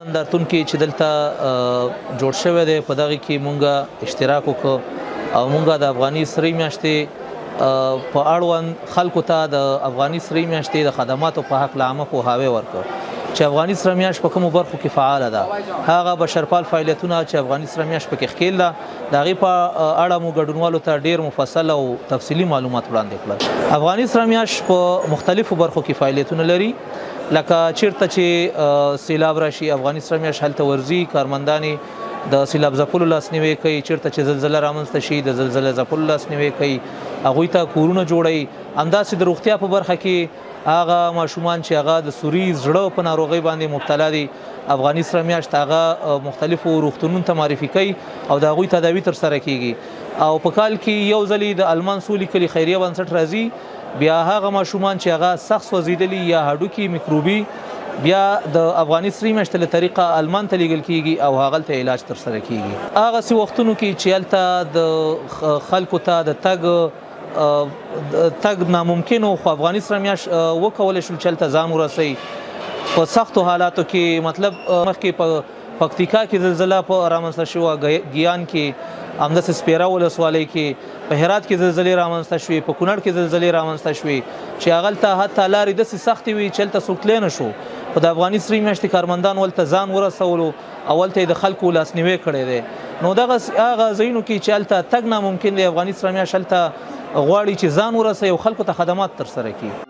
نندارتون کې چې دلته جوړ شوی دی، په دغه کې مونږه اشتراک وکړو او مونږه د افغاني سرې میاشتې په اړوند خلکو ته د افغاني سرې میاشتې د خدماتو په حق عامه پوهاوی ورکړ چې افغاني سره میاشت په کومو برخو کې فعاله ده، هغه بشرپال فعالیتونه چې افغاني سره میاشت پکې ښکیل ده، د هغې په اړه مو ګډونوالو ته ډیر مفصل او تفصیلي معلومات وړاندې کړل. افغاني سره میاشت په مختلفو برخو کې فعالیتونه لري، لکه چیرته چې سیلاب راشي، افغاني سره میاشت هلته ورځي، کارمندان د سیلاب ځپلو لاسنیوی کوي. چیرته چې زلزله رامنځته شي، د زلزله ځپلو لاسنیوی کوي، هغوی ته کورونه جوړوي. همداسې د روغتیا په برخه کې هغه ماشومان چې هغه د سوري زړه په ناروغۍ باندې مبتلا دي، افغاني سره میاشت هغه مختلفو روغتونونو ته معرفي کوي او د هغوی تداوي ترسره کیږي. او په کال کې یو ځلې د المان سولې کلي خیریه بنسټ راځي، بیا هغه ماشومان چې هغه سخت سوځېدلي یا هډوکي میکروبي، بیا د افغاني سرې میاشتې له طریقه المان ته لیږل کیږي او هغلته علاج ترسره کیږي. هغسې وختونو کې چې هلته د خلکو ته د تګ ناممکن و، خو افغاني سره میاشت وکولی شول چې هلته ځان ورسوي په سختو حالاتو کې. مطلب مخکې په پکتیکا کې زلزله په رامنځته شوه، ګیان کې، همداسې سپیره ولسوالۍ کې، په هرات کې زلزلې رامنځته شوې، په کونړ کې زلزلې رامنځته شوې چې هغلته حتی لارې داسې سختې وي چې هلته څوک تللی نه شو، خو د افغاني سرې میاشتې کارمندان هلته ځان ورسولو او هلته یې د خلکو لاسنیوی کړی دی. نو دغه هغه ځایونو کې چې هلته تګ ناممکن دی، افغاني سره میاشت هلته غواړي چې ځان ورسوي او خلکو ته خدمات ترسره کړي.